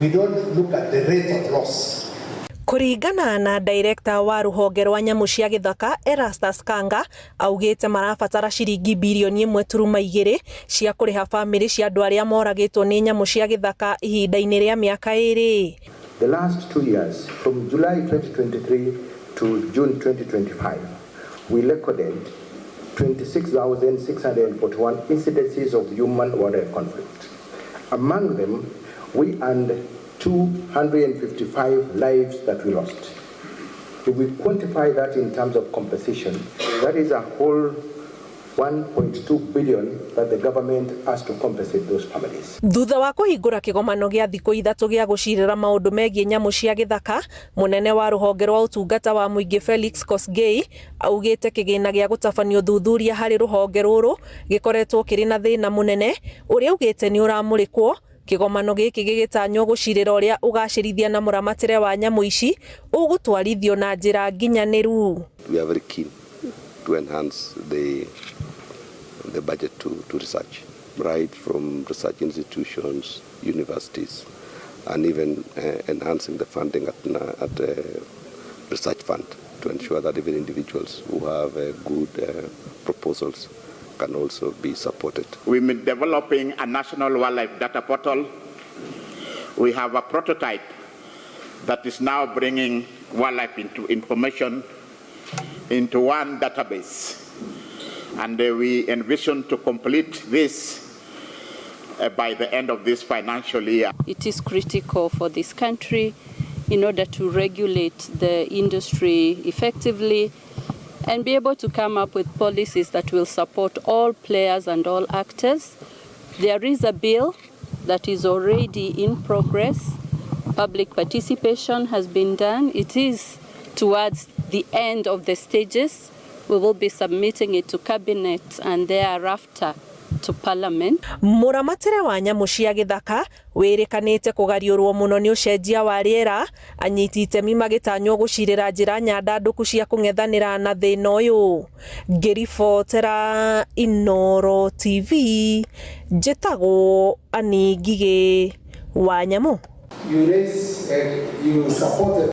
We don't look at the rate of loss. Kũringana na director wa rũhonge rwa nyamũ cia gĩthaka Erastus Kanga, augĩte marabatara ciringi birioni 1.2 cia kũrĩha bamĩrĩ cia andũ arĩa moragĩtwo nĩ nyamũ cia gĩthaka ihinda-inĩ rĩa mĩaka 2. The last 2 years, from July 2023 to June 2025, we recorded 26,641 incidences of human-wildlife conflict. Among them, we earned 255 lives that we lost. If we quantify that in terms of compensation, that is a whole 1.2 billion that the government has to compensate those families. Thutha wa kũhingũra kĩgomano gĩa thikũ 3 gĩa gũcirĩra maũndũ megiĩ nyamũ cia gĩthaka, mũnene wa rũhonge rwa ũtungata wa mũingĩ Felix Kosgei augĩte kĩgĩna gĩa gũtabania ũthuthuria harĩ rũhonge rũrũ gĩkoretwo kĩrĩ na thĩna mũnene ũrĩa augĩte nĩ ũramũrĩkwo. Kĩgomano gĩkĩ gĩgĩtanywo gũcirĩra ũrĩa ũgacĩrithia na mũramatĩre wa nyamũ ici ũgũtwarithio na njĩra nginyanĩru. We are very keen to enhance the budget to research, right from research institutions, universities, and even enhancing the funding at research fund to ensure that even individuals who have good proposals can also be supported. We've been developing a national wildlife data portal. We have a prototype that is now bringing wildlife into information into one database. And we envision to complete this by the end of this financial year. It is critical for this country in order to regulate the industry effectively and be able to come up with policies that will support all players and all actors. There is a bill that is already in progress. Public participation has been done. It is towards the end of the stages. We will be submitting it to Cabinet and thereafter to Parliament. Mũramatĩre wa nyamũ cia gĩthaka wĩrĩkanĩte kũgariũrwo mũno nĩ ũcenjia wa rĩera, anyiti itemi magĩtanywo gũcirĩra njĩra nyandandũku cia kũng'ethanĩra na thĩna ũyũ. Ngĩribotera Inooro TV, njĩtagwo Annie Ngigĩ wa Nyamũ. You raise, you supported